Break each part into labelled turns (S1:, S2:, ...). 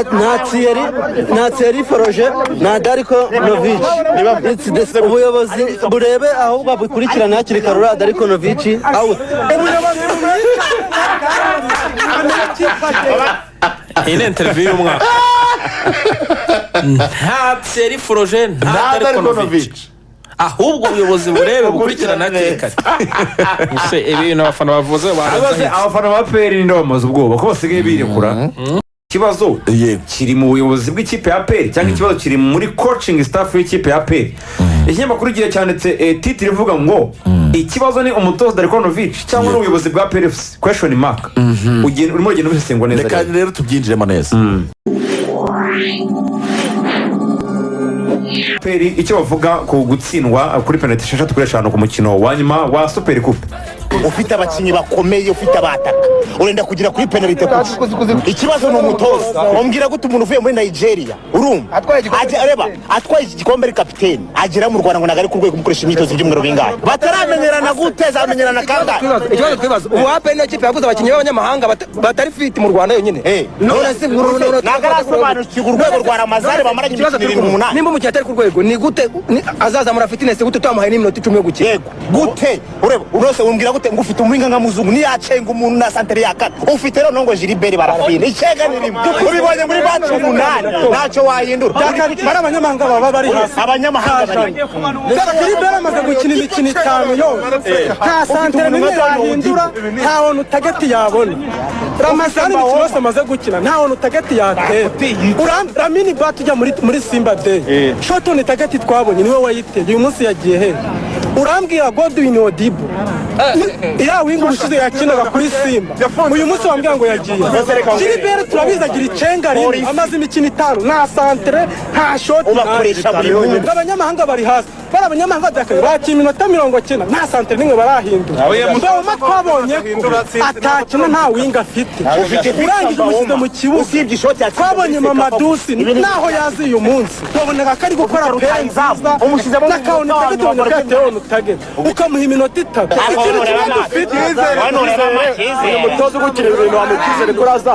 S1: Nta Thierry, nta Thierry Froger, nta Darko Novic. Ubuyobozi burebe ahubwo bukurikirane hakiri kare uriya Darko Novic out.
S2: Ubuyobozi bumwica.
S3: Iyi ni interview y'umwaka. Nta Thierry Froger, nta
S4: Nta
S3: Darko
S4: Darko
S3: Novic,
S4: Novic.
S3: Ahubwo ubuyobozi burebe bukurikirane hakiri kare. Ese ibintu abafana bavuze
S5: Ahubwo se
S3: waranze?
S5: Abafana ba APR ninde bamaze ubwoba ko basigaye birekura? Ikibazo kiri mu buyobozi bw'ikipe ya APR cyangwa ikibazo kiri muri coaching staff y'ikipe ya APR? Ikinyamakuru igihe cyanditse titre ivuga ngo "Ikibazo ni umutoza Darko Novic cyangwa n'ubuyobozi bwa APR FC?" Question mark. Urimo uragenda ubisesengura neza.
S4: Reka
S5: Rero.
S4: Rero tubyinjiremo neza.
S5: APR icyo bavuga ku gutsindwa kuri penaliti 6 kuri 5 ku mukino wa nyuma wa Super Coupe?
S6: Ufite abakinnyi bakomeye, ufite abataka, urenda kugera kuri penalite kuki? Ikibazo ni umutoza. Umbwira gute umuntu uvuye muri Nigeria, urumva, reba, atwaye iki gikombe ari kapiteni, agera mu Rwanda ngo ntabwo ari ku rwego umukoresha imyitozo ibyumweru bingahe bataramenyerana? Gute zamenyerana kangahe?
S7: Ikibazo twibaza ubu, APR niyo kipe yaguze abakinnyi b'abanyamahanga batari fit mu Rwanda yonyine. None se
S6: Ntabwo arasobanukirwa urwego rwa Ramazani bamaranye
S7: Ikibazo
S6: imikino
S7: turi
S6: 7
S7: kumva.
S6: 8.
S7: Nimba umukinnyi atari ku rwego, ni gute azazamura fitness gute twamuhaye n'iminota 10 yo gukina?
S6: Yego, gute? Ureba urose, umbwira gute ngo ufite umuhinga nka Muzungu ntiyacenga umuntu na santere yakana? Ufite noneho ngo Gilbert Barafine icenga ni rimwe, ubibonye muri match 8, ntacyo wahindura.
S2: Bari abanyamahanga baba bari hasi.
S6: Abanyamahanga bari
S2: Gilbert amaze gukina imikino itanu yose, nta santere n'imwe yahindura, nta on target yabona. Ramazani imikino yose amaze gukina, nta on target yatera. Lamine Bah ujya muri Simba Day, shot on target twabonye niwe wayiteye. Uyu munsi yagiye he? Urambwira Godwin Odibo, iriya winger ubushize yakinaga kuri Simba, uyu munsi wambwira ngo yagiye. Gilbert turabizi agira icenga rimwe, amaze imikino itanu nta santere, nta shoti.
S6: Ubakoresha buri munsi.
S2: Abanyamahanga bari hasi, bari abanyamahanga byakaye bakina iminota 90, nta santere n'imwe barahindura. Mbawoma twabonye ko atakina, nta winger afite. Urangije umushyize mu kibuga.
S6: Usibye ishoti yatsinze
S2: Twabonye
S6: muri CECAFA.
S2: Mamadusi naho yazi uyu munsi wabonaga ko ari gukora paire nziza n'aka on target, ubona ko yateye on target, ukamuha iminota 3. Ikintu kimwe dufite,
S8: Umutoza ugukina ibintu wamukizere ko uraza.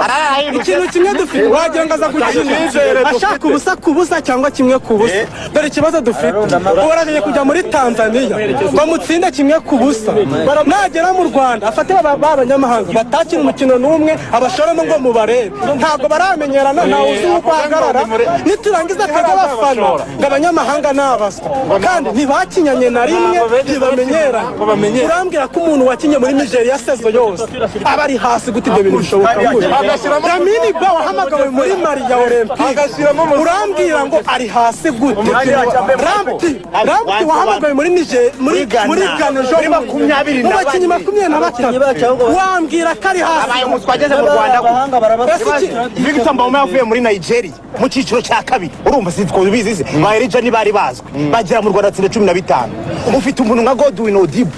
S2: ikintu kimwe dufite, wagira ngo aza gukina ashaka ubusa ku busa cyangwa 1-0. Dore ikibazo dufite: ubu aragiye kujya muri Tanzania bamutsinde 1-0, nagera mu Rwanda afate ba banyamahanga batakina umukino n'umwe, abashoremo ngo mubarebe. Ntabwo baramenyerana, ntawe uzi uko ahagarara. Niturangiza twebwe abafana ngo abanyamahanga ni abaswa, kandi ntibakinyanye na rimwe, ntibamenyeranye. Urambwira ko umuntu wakinye muri Nigeria saison yose aba ari hasi gute? Ibyo bintu bishoboka gute? Lamine Bah wahamagawe muri Mali ya Olympique, urambwira ngo ari hasi gute? Lamptey wahamagawe muri Niger, muri Ghana ejo
S6: Muri
S2: bundi,
S6: 23.
S2: mu bakinnyi 23, wambwira ko ari hasi?
S6: Abaye umuswa ageze mu Rwanda.
S1: Abahanga
S2: Ese
S6: Victor Mbawoma yavuye muri Nigeria mu cyiciro cya kabiri, urumva, si two bizi se? Ba Elijah ntibari bazwi, bagera mu Rwanda atsinda 15. Ufite umuntu nka Godwin Odibo,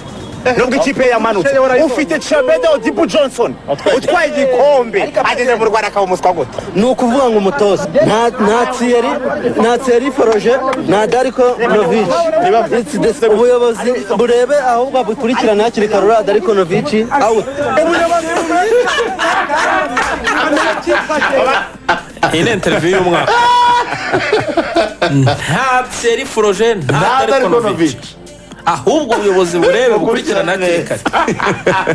S6: nubwo ikipe ye yamanutse, ufite Chabeda Odibo Johnson utwaye igikombe, ageze mu Rwanda akaba umuswa gute?
S1: Ni ukuvuga ngo umutoza nta Thierry, nta Thierry Froger, nta Darko Novic. Ubuyobozi burebe ahubwo bukurikirane hakiri kare uriya Darko Novic out.
S2: Ubuyobozi bumwica.
S3: Iyi ni interview y'umwaka. Nta Thierry Froger, nta
S4: Nta
S3: Darko
S4: Darko
S3: Novic,
S4: Novic.
S3: Ahubwo ubuyobozi burebe bukurikirane hakiri kare.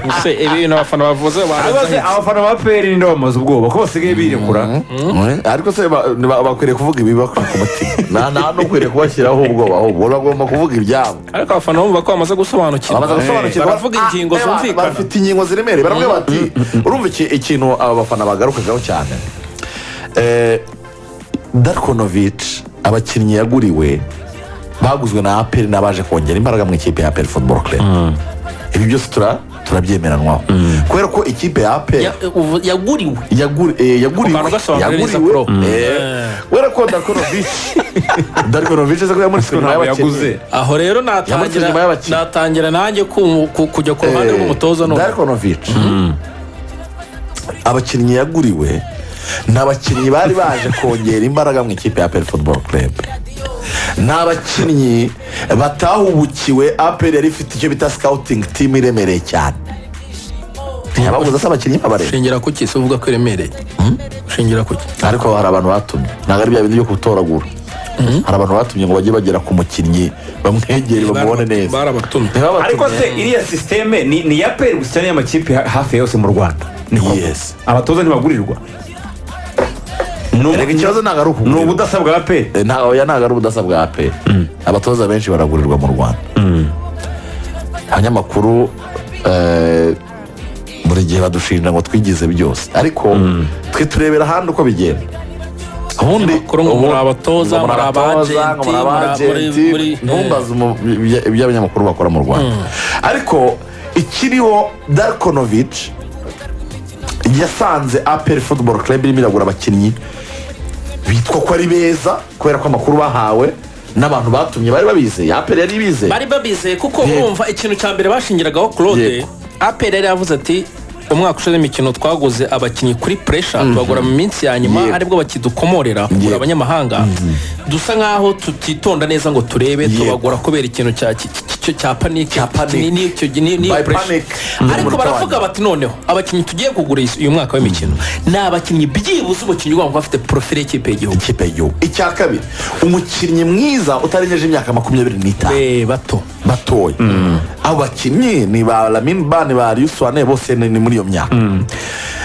S3: Ese ibintu abafana bavuze
S5: Ahubwo se
S3: waranze?
S5: Abafana ba APR ninde bamaze ubwoba ko basigaye birekura?
S4: Ariko se bakwiriye kuvuga ibibakuri ku mutima, nta n'ukwiriye kubashyiraho ubwoba, ahubwo bagomba kuvuga ibyabo.
S3: Ariko abafana bumva ko bamaze gusobanukirwa.
S4: Bamaze gusobanukirwa.
S3: Baravuga ingingo zumvikana.
S4: Bafite ingingo ziremereye. Baravuga bati, urumva ikintu aba bafana bagarukagaho cyane, Darko Novic, abakinnyi yaguriwe baguzwe na APR n'abaje kongera imbaraga mu ikipe ya APR Football Club. Ibi byose turabyemeranwaho kubera ko ikipe ya APR
S3: Yaguriwe.
S4: Yaguriwe.
S3: Ako kantu gasobanura neza,
S4: Yaguriwe,
S3: pro.
S4: Kubera ko Darko Novic se ko yamuritse nyuma
S5: Ntabwo
S4: y'abakinnyi?
S5: yaguze.
S3: Aho rero
S4: Yamuritse
S3: natangira
S4: nyuma y'abakinnyi.
S3: Natangira nanjye kujya ku ruhande rw'umutoza none.
S4: Darko Novic, abakinnyi yaguriwe ni abakinnyi bari baje kongera imbaraga mu ikipe ya APR Football Club, ni abakinnyi batahubukiwe. APR yari ifite icyo bita scouting team iremereye cyane. Ntiyabaguze se abakinnyi babareba?
S3: Shingira kuki se uvuga ko iremereye? Shingira kuki?
S4: Ariko hari abantu batumye, ntabwo ari bya bindi byo gutoragura. Hari abantu batumye ngo bajye bagera ku mukinnyi, bamwegere, bamubone neza.
S3: Barabatumye.
S4: Ntibabatumye.
S5: Ariko se iriya système ni iya APR gusa cyangwa amakipe hafi ya yose mu Rwanda niko?
S4: Yes.
S5: Abatoza ntibagurirwa?
S4: Erega ikibazo ntabwo ari
S5: Ni
S4: ukugurirwa.
S5: ubudasa bwa APR?
S4: Oya, ntabwo ari ubudasa bwa APR. Abatoza benshi baragurirwa mu Rwanda. Abanyamakuru buri gihe badushinja ngo twigize byose, ariko twe turebera ahandi uko bigenda. Ubundi
S3: Abanyamakuru ngo muri abatoza,
S4: ngo
S3: muri
S4: abatoza, ngo muri
S3: aba agent,
S4: aba agent. Ntumbaze ibyo abanyamakuru bakora mu Rwanda. Ariko ikiriho, Darko Novic yasanze APR Football Club irimo iragura abakinnyi bitwa ko ari beza, kubera ko amakuru bahawe n'abantu batumye bari babizeye. APR yari ibizeye.
S3: Bari babizeye kuko urumva ikintu cya mbere bashingiragaho, Claude, APR yari yavuze ati: "Umwaka ushize imikino twaguze abakinnyi kuri pressure, tubagura mu minsi ya nyuma, aribwo bakidukomorera kugura abanyamahanga, dusa nkaho tutitonda neza ngo turebe, tubagura kubera ikintu cya panic."
S4: Cya panic.
S3: Niyo
S4: By
S3: pressure.
S4: panic.
S3: Ariko baravuga bati: "Noneho abakinnyi tugiye kugura uyu mwaka w'imikino ni abakinnyi byibuze umukinnyi ugomba kuba afite profile y'ikipe y'igihugu."
S4: Ikipe y'igihugu. Icya kabiri, umukinnyi mwiza utarengeje imyaka 25.
S3: Bato.
S4: Batoya. Abo bakinnyi ni ba Lamine Bah, ni ba Aliou Souané, bose ni muri iyo myaka.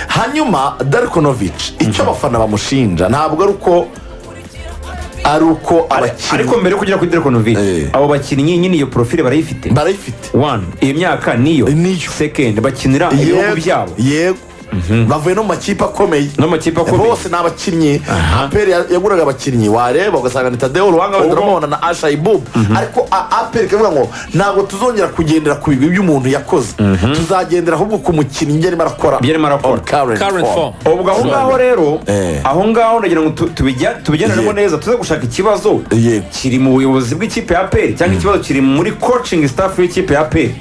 S4: Hanyuma Darko Novic, icyo abafana bamushinja ntabwo ari uko abakinnyi
S5: Ariko mbere yo kugera kuri Darko Novic, abo bakinnyi nyine iyo profile barayifite?
S4: Barayifite.
S5: One, iyo myaka niyo.
S4: Niyo.
S5: Second, bakinira ibihugu byabo.
S4: Yego, bavuye no mu makipe akomeye.
S5: No mu makipe akomeye.
S4: Bose ni abakinnyi. APR yaguraga abakinnyi, wareba ugasanga ni Taddeo Lwanga wenda uramubona na Shaiboub, ariko APR ikavuga ngo ntabwo tuzongera kugendera ku bigwi by'umuntu yakoze, tuzagendera ahubwo ku mukinnyi ibyo arimo arakora.
S5: Ibyo arimo arakora.
S4: On current
S3: Current
S4: form.
S3: form.
S5: Ubwo aho ngaho rero, aho ngaho ndagira ngo tubigendanemo neza, tuze gushaka ikibazo kiri mu buyobozi bw'ikipe ya APR cyangwa ikibazo kiri muri coaching staff y'ikipe ya APR.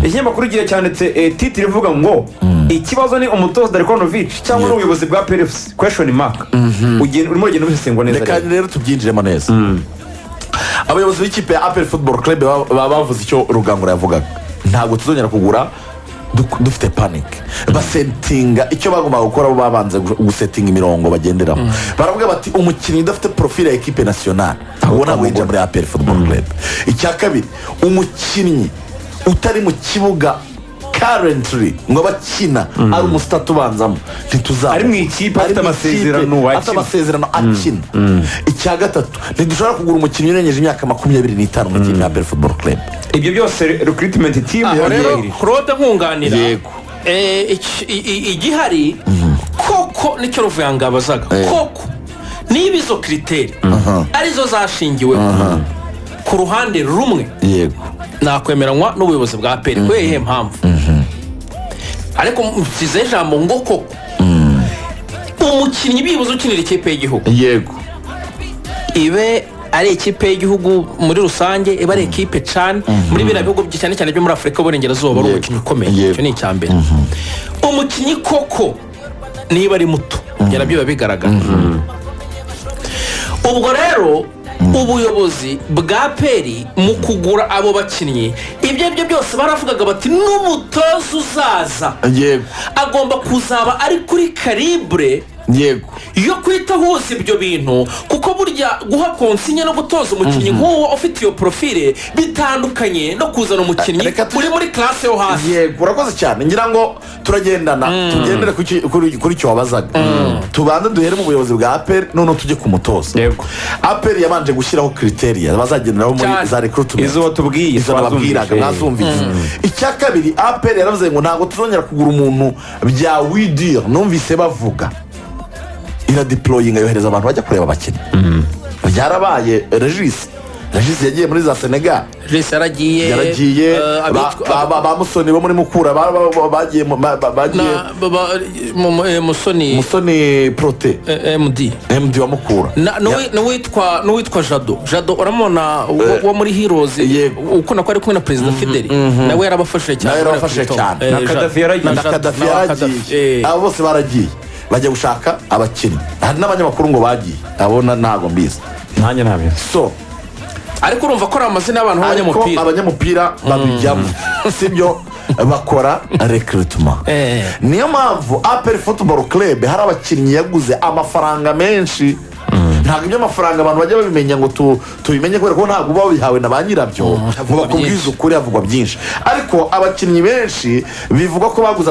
S5: Ikinyamakuru Igihe cyanditse title ivuga ngo "Ikibazo ni umutoza Darko Novic cyangwa n'ubuyobozi bwa APR FC?" Question mark. Urimo uragenda ubisesengura neza
S4: Reka
S5: rero.
S4: rero tubyinjiremo neza. Abayobozi b'ikipe ya APR Football Club baba bavuze icyo Rugangura yavugaga: ntabwo tuzongera kugura dufite panic. Basettinga icyo bagombaga gukora, bo babanze gusettinga imirongo bagenderaho. Baravuga bati: "Umukinnyi udafite profile ya équipe nationale, uwo ntabwo yinjira muri APR Football Club." Icya kabiri, umukinnyi utari mu kibuga currently ngo abakina ari umusitati ubanzamo, ntituzaba.
S5: Ari mu ikipe, afite
S4: Ari mu ikipe,
S5: amasezerano,
S4: afite
S5: akina.
S4: amasezerano akina. Icya gatatu, ntidushobora kugura umukinnyi urengeje imyaka 25 mu ikipe ya APR Football Club.
S5: Ibyo byose recruitment team
S3: Aho rero,
S5: yarabyubahirije.
S3: Claude, nkunganira.
S4: Yego.
S3: Igihari koko nicyo Ruvuyanga abazaga. Koko niba izo critères arizo zashingiweho ku ruhande rumwe, nakwemeranywa n'ubuyobozi bwa APR. Kubera iyihe mpamvu? Ariko nsizeho ijambo ngo koko umukinnyi byibuze ukinira ikipe y'igihugu, ibe ari ikipe y'igihugu muri rusange, ibe ari ikipe cyane muri biriya bihugu cyane cyane byo muri Afurika y'Uburengerazuba, ari umukinnyi ukomeye. Icyo ni icya mbere. Umukinnyi koko niba ari muto, ibyo nabyo biba bigaragara. Ubwo rero ubuyobozi bwa APR mu kugura abo bakinnyi, ibyo ari byo byose baravugaga bati: "N'umutoza uzaza agomba kuzaba ari kuri calibre yo guhita ahuza ibyo bintu", kuko burya guha consigne no gutoza umukinnyi nk'uwo ufite iyo profile bitandukanye no kuzana umukinnyi
S4: Reka
S3: uri muri classe yo hasi.
S4: Yego, urakoze cyane. Ngira ngo turagendana, tugendere kuri icyo wabazaga. Tubanze duhere mu buyobozi bwa APR, noneho tujye ku mutoza. APR yabanje gushyiraho criteria bazagenderaho muri za recruitment.
S5: Izo watubwiye,
S4: Izo nababwiraga.
S5: twazumvise.
S4: Mwazumvise. Icya kabiri, APR yaravuze ngo ntabwo tuzongera kugura umuntu bya widir. Numvise bavuga iradeployinga, yohereza abantu bajya kureba abakinnyi. Byarabaye. Regis yagiye muri za Senegal.
S3: Regis yaragiye.
S4: Yaragiye. Ba Musoni bo muri Mukura bagiye bagiye.
S3: Musoni.
S4: Musoni Prote.
S3: MD.
S4: MD wa Mukura.
S3: N'uwitwa Jado, uramubona, wo muri Heroes, ukunda ko ari kumwe na Perezida Fideli, nawe yarabafashije cyane.
S4: Nawe yarabafashije cyane.
S3: Na
S5: Na Kadafi yaragiye.
S4: Na Kadafi yaragiye. Abo bose baragiye bajya gushaka abakinnyi. Hari n'abanyamakuru ngo bagiye, abo ntabwo mbizi.
S5: Nanjye ntabyo.
S4: So
S3: Ariko urumva ko ari amazina y'abantu
S4: ariko
S3: b'abanyamupira.
S4: Abanyamupira babijyamo, sibyo? Bakora recruitment. Niyo mpamvu APR Football Club hari abakinnyi yaguze amafaranga menshi. Ntabwo iby'amafaranga abantu bajya babimenya ngo tubimenye, kubera ko ntabwo uba wabihawe na ba nyirabyo ngo bakubwize ukuri. Havugwa byinshi, ariko abakinnyi benshi bivugwa ko baguze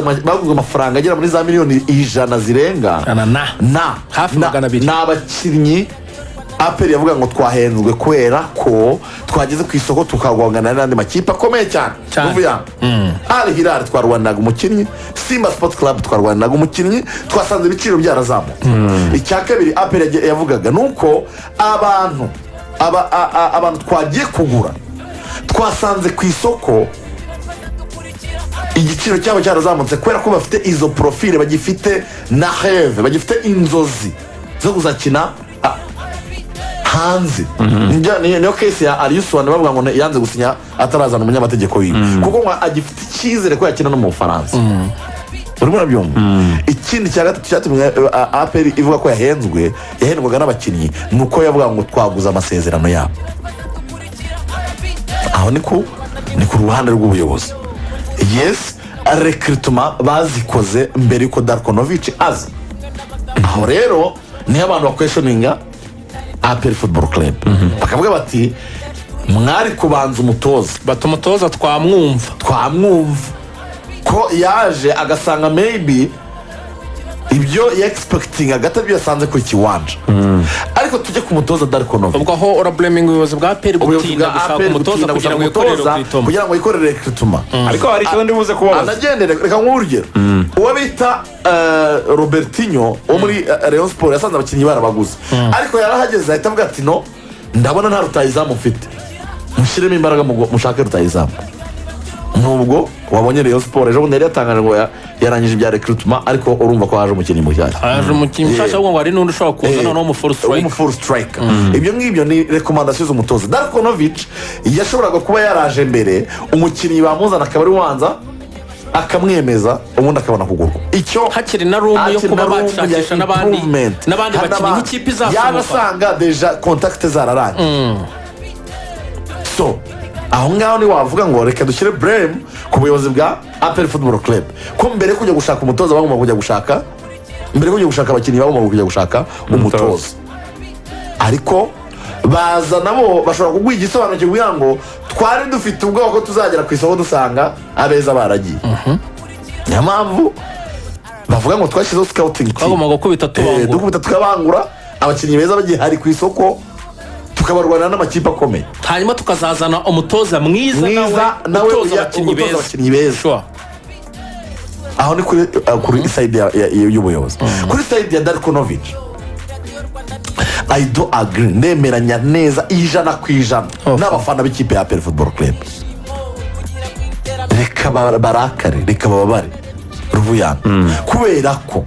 S4: amafaranga agera muri za miliyoni 100 zirenga
S3: Ijana na.
S4: Na
S3: Hafi 200.
S4: Ni abakinnyi APR yavuga ngo twahenzwe kubera ko twageze ku isoko tukagongana n'andi makipe akomeye cyane.
S3: Cyane.
S4: Uvuga Al Hilal twarwaniraga umukinnyi, Simba Sport Club twarwaniraga umukinnyi, twasanze ibiciro byarazamutse. Icya kabiri APR yavugaga ni uko abantu abantu twagiye kugura twasanze ku isoko igiciro cyabo cyarazamutse, kubera ko bafite izo profile, bagifite na rêve, bagifite inzozi zo kuzakina hanze. Niyo case ya Aliou Souané, bavuga ngo yanze gusinya atarazana umunyamategeko wiwe, kuko ngo agifite icyizere ko yakina no mu Bufaransa. Urimo urabyumva? Ikindi cya gatatu cyatumye APR ivuga ko yahenzwe, yahendwaga n'abakinnyi, ni uko yavuga ngo twaguze amasezerano yabo. Aho ni ku ruhande rw'ubuyobozi. Yes, recruitment bazikoze mbere y'uko Darko Novic aza. Aho rero niho abantu baquestioninga APR Football Club, bakavuga bati mwari kubanza umutoza.
S3: Bati umutoza twamwumva.
S4: Twamwumva ko yaje agasanga maybe ibyo yexpectingaga atabyo yasanze kuri kiwanja. Ariko tujye ku mutoza Darko Novic.
S3: Ubwo aho urablaminga ubuyobozi bwa APR
S4: Ubuyobozi
S3: gutinda
S4: bwa
S3: gushaka
S4: APR
S3: umutoza
S4: gutinda
S3: kugira ngo
S4: gushaka
S3: yikorere
S4: umutoza
S3: recruitment.
S4: Kugira ngo yikorere recruitment.
S5: Ariko hari ikibazo ndibuze kubabaza.
S4: Anagendere, reka nguhe urugero. Uwo bita Robertinho wo muri Rayon Sport yasanze abakinnyi barabaguze, ariko yarahageze ahita avuga ati: "No, ndabona nta rutayizamu mfite, mushyiremo imbaraga mushake rutayizamu." Nubwo wabonye Rayon Sport ejo bundi yari yatangaje ngo yarangije ibya recruitment, ariko urumva ko haje umukinnyi mushyashya.
S3: Haje umukinnyi mushyashya, ahubwo ngo hari n'undi ushobora kuza noneho mu false striker.
S4: W'umu striker. Ibyo ngibyo ni recommandation z'umutoza. Darko Novic yashoboraga kuba yaraje mbere, umukinnyi bamuzana akaba ari ubanza akamwemeza, ubundi akabona kugurwa. Icyo
S3: Hakiri na room yo
S4: hakiri
S3: kuba
S4: na room
S3: bashakisha
S4: ya improvement.
S3: n'abandi
S4: Hari
S3: bakinnyi nk'ikipe izasohoka.
S4: Yanasanga déjà contact zararangiye. So aho ngaho ntiwavuga ngo reka dushyire blame ku buyobozi bwa APR Football Club, ko mbere yo kujya gushaka umutoza bagomba kujya gushaka, mbere yo kujya gushaka abakinnyi bagomba kujya gushaka umutoza. Ariko baza nabo bashobora kuguha igisobanuro kikubwira ngo twari dufite ubwoba ko tuzagera ku isoko dusanga abeza baragiye. Niyo mpamvu bavuga ngo twashyizeho scouting team.
S3: Twagombaga gukubita tubangura.
S4: Dukubita tukabangura, abakinnyi beza bagihari ku isoko, tukabarwanira n'amakipe akomeye.
S3: Hanyuma tukazazana umutoza mwiza
S4: mwiza
S3: nawe
S4: nawe
S3: utoza abakinnyi
S4: utoza
S3: beza.
S4: Abakinnyi beza. Aho ni kuri side y'ubuyobozi. Kuri side ya Darko Novic, I do agree, ndemeranya neza 100% n'abafana b'ikipe ya APR Football Club. Reka barakare, reka bababare, ruvuyanga, kubera ko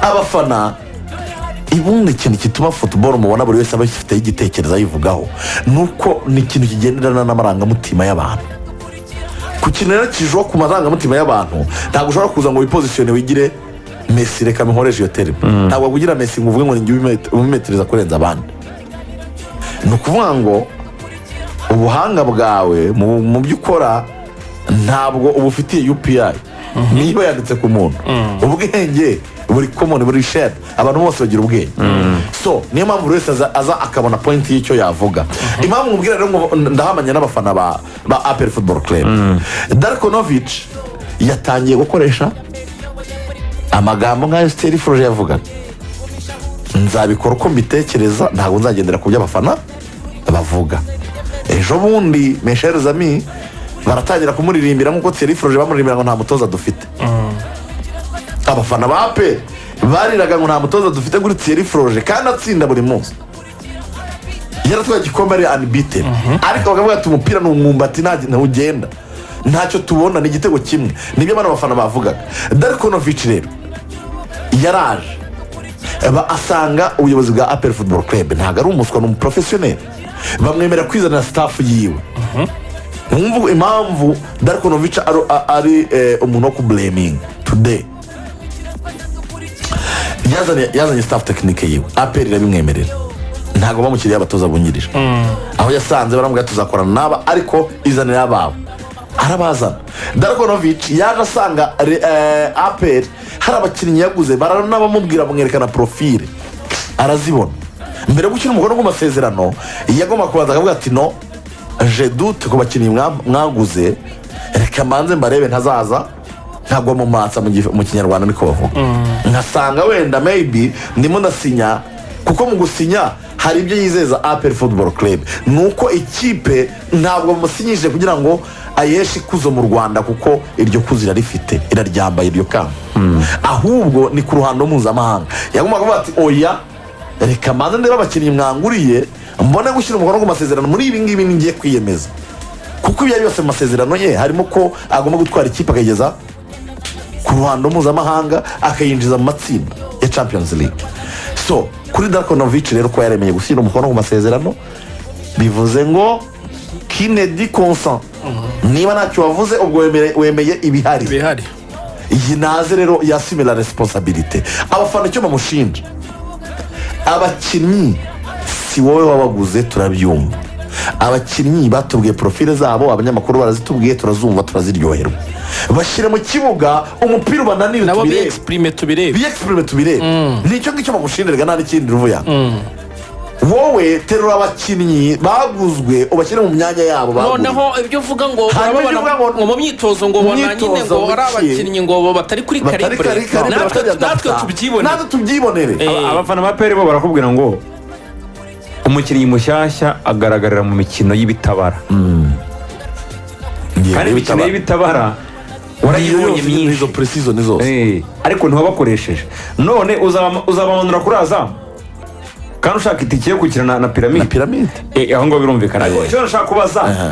S4: abafana, ubundi ikintu gituma football mubona buri wese aba afiteho igitekerezo ayivugaho, ni uko ni ikintu kigenderana n'amarangamutima y'abantu. Ku kintu rero kijuwa ku marangamutima y'abantu, ntabwo ushobora kuza ngo wipositione wigire Messi. Reka nkoreshe iyo terme. Ntabwo wakugira Messi ngo uvuge ngo ninjye ubimetiriza kurenza abandi. Ni ukuvuga ngo ubuhanga bwawe mu byo ukora ntabwo uba ufitiye UPI niba yanditse ku muntu. Ubwenge buri common, buri shared, abantu bose bagira ubwenge. So niyo mpamvu buri wese aza akabona point y'icyo yavuga. Impamvu mubwira rero ngo ndahamanya n'abafana ba APR Football Club, Darko Novic yatangiye gukoresha amagambo nk'ayo Thierry Froger yavugaga: "Nzabikora uko mbitekereza, ntabwo nzagendera ku byo abafana bavuga." Ejo bundi, mes chers amis, baratangira kumuririmbira nk'uko Thierry Froger bamuririmbira ngo nta mutoza dufite. Abafana ba APR bariraga ngo nta mutoza dufite kuri Thierry Froger, kandi atsinda buri munsi, yaratwaye igikombe ari unbeaten, ariko bakavuga ati umupira ni umwumbati, ntugenda, ntacyo tubona, ni igitego kimwe. Nibyo bano bafana bavugaga. Darko Novic rero yaraje asanga ubuyobozi bwa APR Football Club ntabwo ari umuswa, ni umuprofesiyoneri, bamwemera kwizanira staff yiwe. Mwumva impamvu Darko Novic ari umuntu wo kublaminga today. Yazanye staff technique yiwe, APR irabimwemerera, ntabwo bamukiriye abatoza bungirije. Aho yasanze baramubwira tuzakorana n'aba, ariko izanira ababo. Arabazana. Darko Novic yaje asanga APR hari abakinnyi yaguze, baranabamubwira, bamwerekana profile, arazibona. Mbere yo gushyira umukono ku masezerano, yagomba kubanza akavuga ati: "No, je doute ku bakinnyi mwaguze, reka mbanze mbarebe, ntazaza nkagwa mu matsa." Mu Kinyarwanda niko bavuga. Nkasanga wenda maybe ndimo ndasinya, kuko mu gusinya hari ibyo yizeza APR Football Club. Ni uko ikipe ntabwo bamusinyishije kugira ngo ayeshe ikuzo mu Rwanda, kuko iryo kuzo irarifite, iraryambaye iryo kamba, ahubwo ni ku ruhando mpuzamahanga. Yagomba kuvuga ati: "Oya, reka mbanze ndebe abakinnyi mwanguriye, mbone gushyira umukono ku masezerano. Muri ibi ngibi ngiye kwiyemeza." Kuko ibyo ari byose, mu masezerano ye harimo ko agomba gutwara ikipe akayigeza ku ruhando mpuzamahanga, akayinjiza mu matsinda ya Champions League. So kuri Darko Novic rero, ko yaremeye gushyira umukono ku masezerano, bivuze ngo qui ne dit consent. Niba ntacyo wavuze, ubwo wemeye ibihari.
S3: Bihari.
S4: Iyi naze rero y'assume la responsabilité. Abafana icyo bamushinja, abakinnyi si wowe wabaguze, turabyumva. Abakinnyi batubwiye profile zabo, abanyamakuru barazitubwiye, turazumva, turaziryoherwa. Bashyire mu kibuga, umupira ubananire,
S3: nabo
S4: tubirebe.
S3: Biyexprime tubirebe.
S4: Biyexprime tubirebe. Nicyo ngicyo bamushinjiraga, nta n'ikindi. Ruvuya, wowe terura abakinnyi baguzwe, ubashyire mu myanya yabo baguzwe.
S3: Noneho ibyo uvuga ngo
S4: Hanyuma ibyo
S3: urababona
S4: uvuga
S3: ngo mu myitozo ngo
S4: mu
S3: ubona nyine
S4: myitozo
S3: ngo ari
S4: muke.
S3: abakinnyi ngo batari kuri
S4: batari
S3: calibre,
S4: kari
S3: natwe
S4: batajya
S3: natwe
S4: dapfa.
S3: tubyibonere.
S4: Natwe tubyibonere.
S5: Abafana ba APR bo barakubwira ngo umukinnyi mushyashya agaragarira mu mikino y'ibitabara, kandi imikino y'ibitabara warayibonye myinshi.
S4: Izo pre-season zose.
S5: Ariko ntiwabakoresheje, none uzabamanura kuri Azam kandi ushaka itike yo gukina na
S4: na
S5: Pyramide.
S4: Pyramide.
S5: Aho ngaho birumvikana. Ariko icyo nashaka kubaza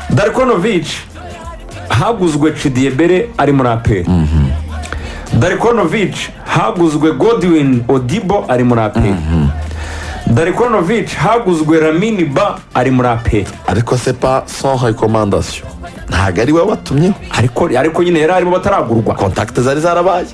S5: Darko Novic, haguzwe Chidiebere ari muri APR. Darko Novic, haguzwe Godwin Odibo ari muri APR. Darko Novic, haguzwe Lamine Bah ari muri APR.
S4: Ariko c'est pas son recommandation, ntabwo ari we watumyeho.
S5: Ariko nyine yari arimo bataragurwa.
S4: Contact zari zarabaye.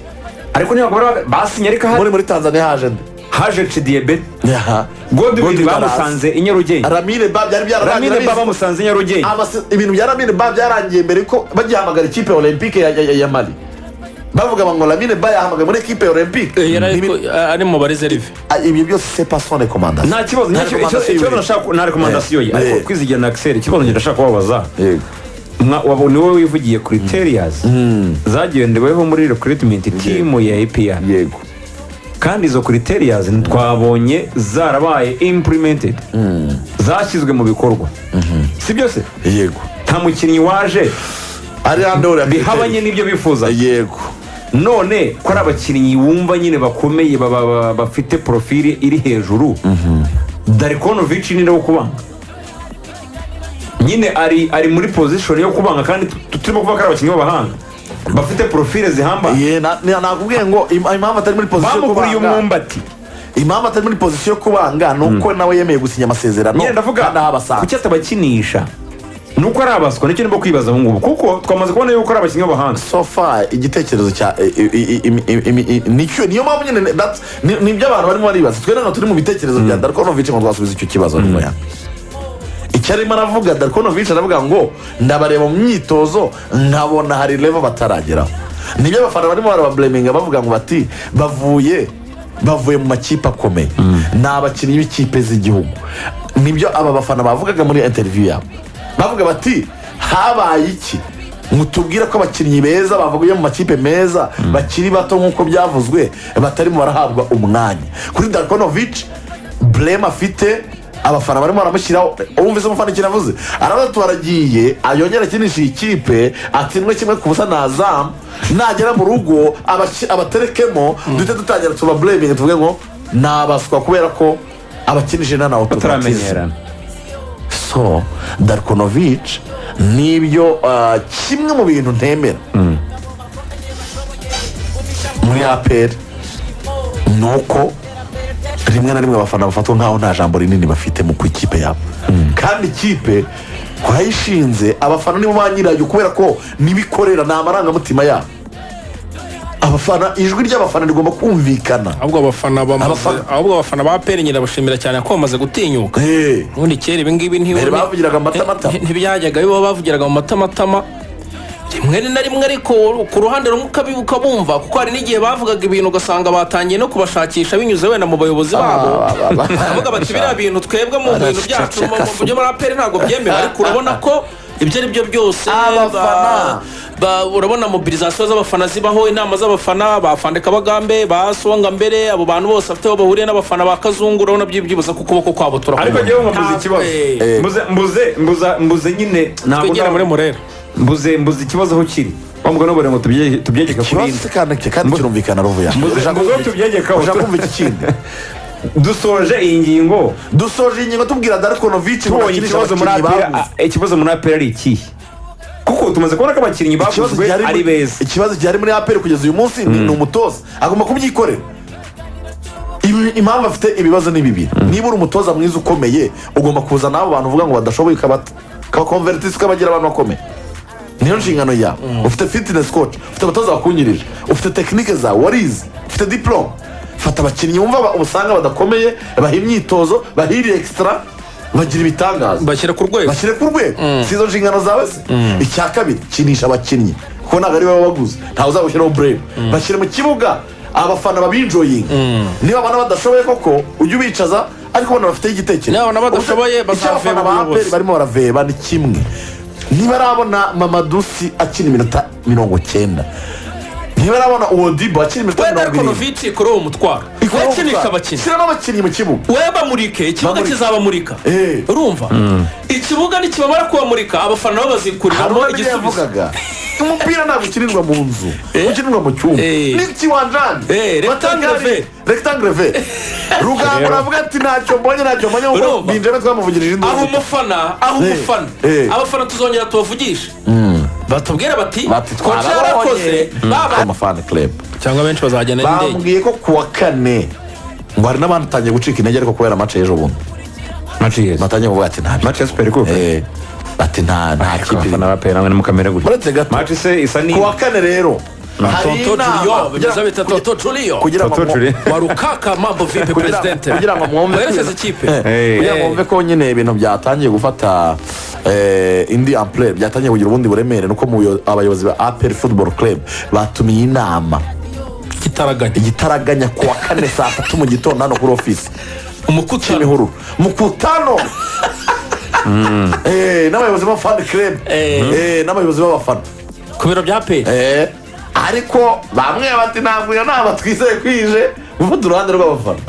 S5: Ariko ntabwo basinye, ariko ahari.
S4: Muri Tanzania haje nde?
S5: Haje Chidiebere.
S4: Aha.
S5: Godwin
S4: Godwin
S5: bamusanze i Nyarugenge.
S4: Lamine Bah byari byararangiye.
S5: Lamine Bah bamusanze i Nyarugenge.
S4: Ibintu bya Lamine Bah byarangiye mbere ko bagihamagara ikipe olympique ya Mali, bavuga ngo Lamine Bah yahamagaye muri ekipe olympique.
S3: Yari ari mu ba réserve.
S4: Ah, ibyo byose c'est pas son recommandation.
S5: Nta kibazo.
S4: Nta
S5: Ikibazo
S4: recommandation
S5: ikibazo
S4: ye.
S5: nashaka, nta recommandation ye, ariko Kwizigira na Axel, ikibazo njye ndashaka kubabaza.
S4: Yego.
S5: Ni wowe wivugiye criterias zagendeweho muri recruitment team ya APR.
S4: Yego.
S5: Kandi izo criterias twabonye zarabaye implemented, zashyizwe mu bikorwa, si byo se?
S4: Yego.
S5: Nta mukinnyi waje
S4: ari hano
S5: bihabanye n'ibyo bifuza.
S4: Yego.
S5: None ko ari abakinnyi wumva nyine bakomeye, bafite profile iri hejuru, Darko Novic ni wo kubanga nyine ari muri position yo kubanga, kandi turimo kuvuga ko ari abakinnyi b'abahanga bafite profile zihambaye.
S4: Ye, nakubwiye ngo impamvu atari muri position yo
S5: Bamuguriye
S4: kubanga,
S5: umwumbati.
S4: impamvu atari muri position yo kubanga ni uko nawe yemeye gusinya amasezerano
S5: Nyine ndavuga,
S4: kandi aho abasanga.
S5: Kuki atabakinisha? Ni uko ari abaswa? Nicyo ndimo kwibaza ubu ngubu, kuko twamaze kubona yuko ari abakinnyi b'abahanga.
S4: So far igitekerezo cya nicyo, niyo mpamvu nyine nibyo abantu barimo baribaza. Twe ntabwo turi mu bitekerezo bya Darko Novic ngo twasubize icyo kibazo. Nyuma ya icyo arimo aravuga, Darko Novic aravuga ngo ndabareba mu myitozo nkabona hari level batarageraho. Nibyo abafana barimo barabablaminga, bavuga ngo bati bavuye mu makipe akomeye, ni abakinnyi b'ikipe z'igihugu. Nibyo aba bafana bavugaga muri interview yabo, bavuga bati: "Habaye iki mutubwire ko abakinnyi beza bavuye mu makipe meza bakiri bato, nk'uko byavuzwe, batarimo barahabwa umwanya?" Kuri Darko Novic, blame afite, abafana barimo baramushyiraho. Wumvise umufana ikintu avuze? Arabaza tubaragiye yongere akinisha iyi kipe, atsindwe 1-0 na Azam, nagera mu rugo abaterekemo, duhite dutangira tubablaminge, tuvuge ngo ni abaswa kubera ko abakinije nta na automatisme.
S5: Bataramenyerana.
S4: So Darko Novic nibyo, kimwe mu bintu ntemera muri APR ni uko rimwe na rimwe abafana bafatwa nk'aho nta jambo rinini bafite mu ku ikipe yabo, kandi ikipe twayishinze, abafana nibo ba nyirayo, kubera ko nibikorera, ni amarangamutima yabo. Abafana, ijwi ry'abafana rigomba kumvikana.
S3: Ahubwo abafana bamaze ahubwo abafana ba APR nyirabashimira cyane ko bamaze gutinyuka. Ubundi kera ibi ngibi
S4: Mbere bavugiraga mu matamatama.
S3: Ntibyajyaga bibaho, bavugiraga mu matamatama rimwe na rimwe, ariko ku ruhande rumwe ukabumva, kuko hari n'igihe bavugaga ibintu ugasanga batangiye no kubashakisha binyuze wenda mu bayobozi babo, bavuga bati: "Biriya bintu twebwe mu bintu byacu, mu byo muri APR ntabwo byemewe." Ariko urabona ko ibyo ari byo byose
S4: Abafana.
S3: Urabona mobilisation z'abafana zibaho, inama z'abafana ba Fande Kabagambe, ba Songa Mbere, abo bantu bose bafite aho bahuriye n'abafana ba Kazungu, urabona byibuza ku kuboko kwabo
S5: Ariko
S3: turakubona.
S5: njyewe nkabuze ikibazo. Mbuze, mbuze, mbuza, mbuze nyine, ntabwo
S3: Twigire muri Murera.
S5: Mbuze ikibazo aho kiri, wa mugani w'ubu ngo tubyegeke kuri
S4: Ikibazo se kandi kirumvikana, ruvuya.
S5: Mbuze aho tubyegekaho.
S4: Ushaka kumva iki kindi?
S5: Dusoje iyi ngingo.
S4: Dusoje iyi ngingo tubwira Darko Novic ngo
S5: Tubonye
S4: akinishe
S5: ikibazo muri
S4: abakinnyi
S5: APR.
S4: baguze.
S5: Ikibazo muri APR ari ikihe? Kuko tumaze kubona ko abakinnyi
S4: Ikibazo
S5: baguzwe
S4: gihari
S5: ari beza.
S4: Ikibazo gihari muri APR kugeza uyu munsi ni umutoza, agomba kubyikorera. Impamvu afite ibibazo ni bibiri: niba uri umutoza mwiza ukomeye, ugomba kuza n'abo bantu uvuga ngo badashoboye, ukabakonveritisi, ukabagira abantu bakomeye. Niyo nshingano yawe. Ufite fitness coach, ufite abatoza bakungirije, ufite technique zawe warize, ufite diplôme. Fata abakinnyi wumva usanga badakomeye, baha imyitozo, bahiriye extra, bagira ibitangaza.
S3: Bashyira ku rwego.
S4: Bashyire ku rwego. Si izo nshingano zawe se? Icya kabiri, kinisha abakinnyi, kuko ntabwo ari wowe wabaguze, ntawe uzagushyiraho burebe. Bashyire mu kibuga, abafana babinjoyinga. Niba abana badashoboye koko, ujye ubicaza, ariko ubona bafite igitekerezo.
S3: Niba abana badashoboye,
S4: Icyo
S3: bazaveba
S4: abafana ba
S3: ubuyobozi.
S4: APR barimo baraveba ni kimwe: niba arabona Mamadou Sy akina iminota 90, niba arabona uwo Dibo akina iminota
S3: Wenda
S4: 70.
S3: ariko Novic kuri uwo mutwaro wekinisha abakinnyi.
S4: Shyiramo abakinnyi mu kibuga.
S3: We bamurike, ikibuga
S4: Bamurike.
S3: kizabamurika. Urumva, ikibuga nikibamara kubamurika, abafana nabo
S4: Hari
S3: bazikuriramo
S4: uwo
S3: igisubizo.
S4: yavugaga: umupira ntabwo ukinirwa mu nzu, ukinirwa mu cyumba. Ni kiwanjani.
S3: Rectangle vert.
S4: Rectangle vert. Rugamba aravuga ati: "Ntacyo mbonye, ntacyo mbonye," kuko
S3: Urumva?
S4: Binjeme twamuvugirije induru.
S3: Aho umufana, aho umufana, abafana tuzongera tubavugishe, batubwire bati:
S4: Bati
S3: "Coach
S4: twarabonye
S3: yarakoze baba."
S4: Ama fan club.
S3: Cyangwa benshi bazagenda n'indege.
S4: Bambwiye ko kuwa kane ngo hari n'abandi batangiye gucika intege, ariko kubera match y'ejo bundi
S5: Match yes.
S4: batangiye kuvuga ati nta
S5: Match ya Super Coupe.
S4: Bati nta
S5: Ariko
S4: kipe.
S5: abafana ba APR namwe nimukamere gutya.
S4: Uretse gato.
S5: Match se isa ni
S4: Kuwa kane rero hari
S3: Toto
S4: inama
S3: Julio, bimeze bita Toto Julio.
S4: Kugira ngo
S5: Toto Julio.
S3: Warukaka, mambo vipi, presidente?
S4: Kugira ngo mwumve
S3: Werekeze ikipe.
S4: Kugira ngo mwumve ko nyine ibintu byatangiye gufata indi ampleur, byatangiye kugira ubundi buremere, nuko abayobozi ba APR Football Club batumiye inama
S3: Igitaraganya.
S4: Igitaraganya, kuwa kane saa 3 mu gitondo, hano kuri ofisi.
S3: Umukutano.
S4: Kimihurura, mukutano n'abayobozi ba fan club, n'abayobozi b'abafana.
S3: Ku biro bya APR.
S4: Ariko bamwe bati: "Ntabwo iyo nama twizeye kwije gufata uruhande rw'abafana."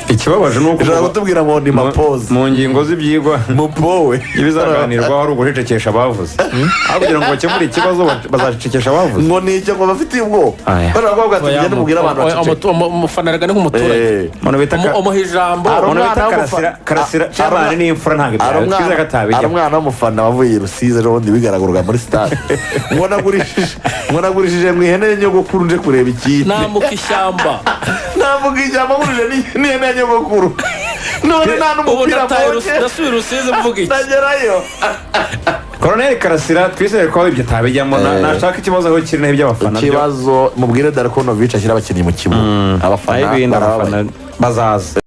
S5: Ikibabaje ni uko
S4: Ijana kutubwira ngo ni mapoze.
S5: Mu ngingo z'ibyigwa
S4: mupowe.
S5: ibizaganirwaho ari ugucecekesha abavuze, aho kugira ngo bakemure ikibazo bazacecekesha abavuze.
S4: Ngo ni icyo ngo bafitiye ubwoba.
S5: Aya.
S4: Bashobora kuvuga ati: "Mugende mubwire abantu baceceke."
S3: Umufana erega ni nk'umuturage.
S5: Umuntu bita
S3: Umuha ijambo.
S4: Hari
S5: umuntu bita
S4: umwana
S5: Karasira, Karasira
S4: Hari
S5: cyane ni imfura, ntabwo
S4: hari
S5: ibyawe twize ko
S4: hari
S5: atabijyamo.
S4: umwana w'umufana wavuye i Rusizi ejo bundi wigaragurwa muri stade ngo nagurishije mu ihene ya nyogokuru nje kureba ikipe.
S3: Nambuka ishyamba.
S4: Nambuka ishyamba ngurije n'ihene ya nyogokuru, none nta
S3: Ubu
S4: n'umupira
S3: ndataye
S4: mbonye.
S3: Ndasubira Rusizi mvuga iki?
S4: Ndagerayo.
S5: Koroneli Karasira twizere ko ibyo atabijyamo, nashaka ikibazo aho kiri naho iby'abafana byo
S4: Ikibazo, mubwire Darko Novic ashyira abakinnyi mu kibuga, abafana
S5: naho ibindi
S4: barababaye.
S5: abafana bazaza.